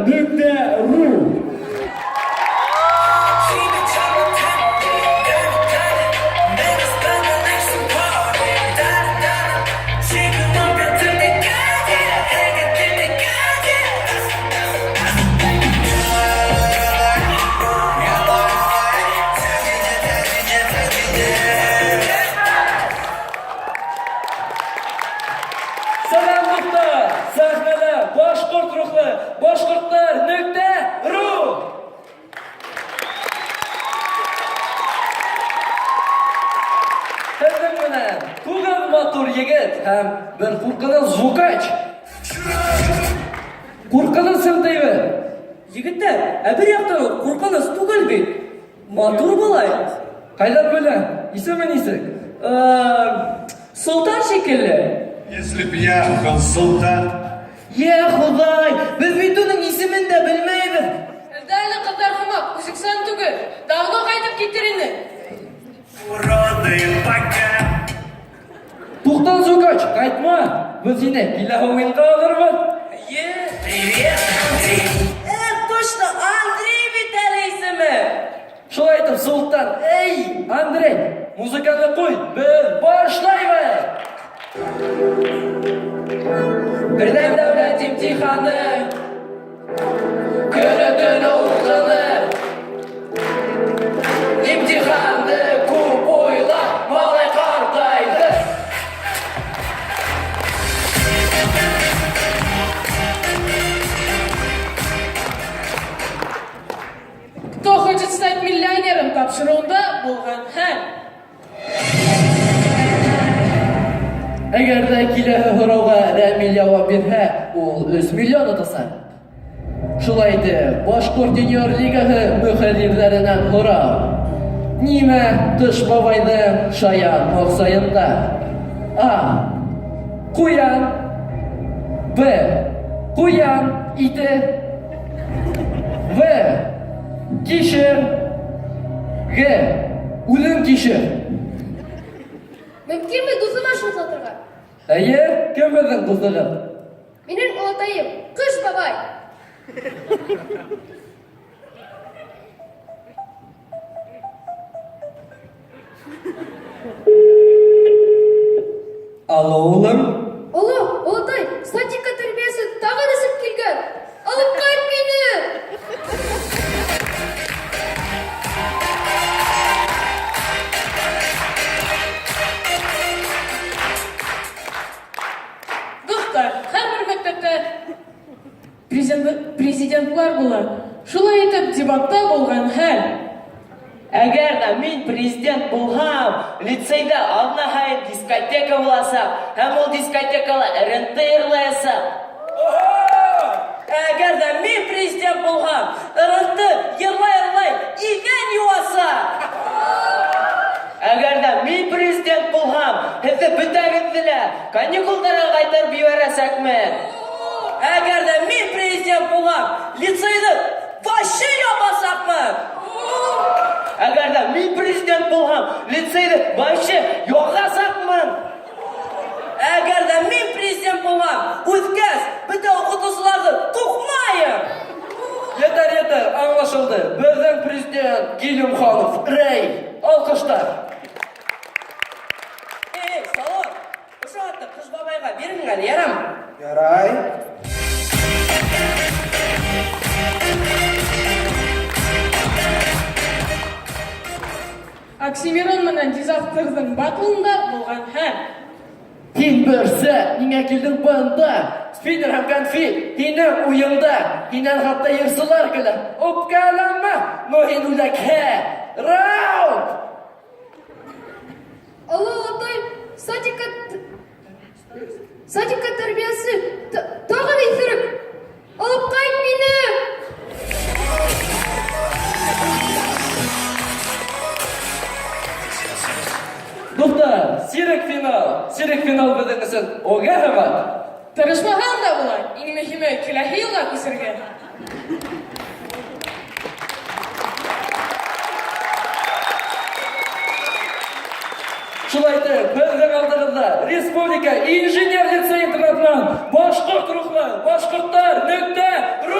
нөктә ру. Сәлам, дуслар! Сәхнәдә башкорт рухлы башкортлар нөктә ру! Һеҙҙең менән туғыҙ матур егет һәм бер куркыныс звукач. Куркыныс тейбеҙ. Егеттәр, ә бер яҡтан ул ҡурҡыныс түгел бит. Матур малай. Ҡайҙан белә? Исеме нисек? Солтан шикелле. Если б я был солдат, Йә Хоҙай, беҙ бит уның исемен дә белмәйбеҙ. Әлдә әле ҡыҙҙар һымаҡ, үҙексән түгел. Давно ҡайтып китер ине. Уроды, пока. Туҡтан, звукач, ҡайтма. Беҙ һине киләһе уйынға алырбыҙ. Привет, Андрей. Точно, Андрей бит әле исеме. Шулай итеп, Солтан, эй, Андрей, музыканы ҡуй, беҙ башлайбыҙ. Берҙәм дәүләт имтиханы, көнө-төнө уҡыны. Имтиханды күп уйлап, малай ҡартайҙы. Кто хочет стать миллионером тапшырыуында булған хәл. Әгәр ҙә киләһе һорауға Рәмил яуап бирһә, ул 3 миллион отасаҡ. Шулай итеп, Башҡорт юниор лигаһы мөхәррирләренән һорау. Нимә Ҡыш бабайҙың шаян маҡсайында? А. Ҡуян. Б. Ҡуян ите. В. Кишер. Г. Үҙең кишер. Мөмкинме дуҫыма шылтыратырға? Эйе, кем беҙҙең дуҫығыҙ? Минең олатайым, Ҡыш бабай. Алло, улым. Алло, олатай, садикка тәрбиәсе тағын эсеп килгән. Алып ҡайт мине! Дуҫтар, һәрбер мәктәптә президентлар була. Шулай итеп, дебатта булған хәл. Әгәр ҙә мин президент булһам, лицейҙа аҙна һайын дискотека буласаҡ, һәм ул дискотекала РНТ йырлаясаҡ. Әгәр ҙә мин президент булһам, РНТ йырлай-йырлай иҙән йыуасаҡ. Әгәр ҙә мин президент булһам, һеҙҙе бөтәгеҙҙе лә каникулдарға ҡайтарып ебәрәсәкмен. Әгәр ҙә мин президент булһам, лицейҙы вообще ябасаҡмын. Әгәр ҙә мин президент булһам, лицейҙы вообще яғасаҡмын. Әгәр ҙә мин президент булһам, үҫкәс, бөтә уҡытыусыларҙы туҡмайым. Етәр, етәр, аңлашылды. Беҙҙең президент Гилемханов Рэй. Алҡыштар. Эй, Салам, ошо атты Ҡыш бабайға бирһең әле, ярам? Ярай. Оксимирон менән Дизавторҙың батлында булған хәл. Һин берсә, ниңә килдең бында? Спиннер һәм конфет, һинең уйында. Һинән хатта йырсылар көлә. Үпкәләмә, но һин үләкһә. Раунд! Алло, олатай, садикка садикка тәрбиәсе тағын иҫерек. Алып ҡайт мине! Дуҫтар, сирек финал. Сирек финал беҙҙең өсөн ОГЭ һымаҡ. Тырышмаһаң да була. Иң мөһиме киләһе йылға күсергә. Шулай итеп, беҙҙең алдығыҙҙа Республика инженер лицей интернатынан башҡорт рухлы башҡорттар нөктә ру.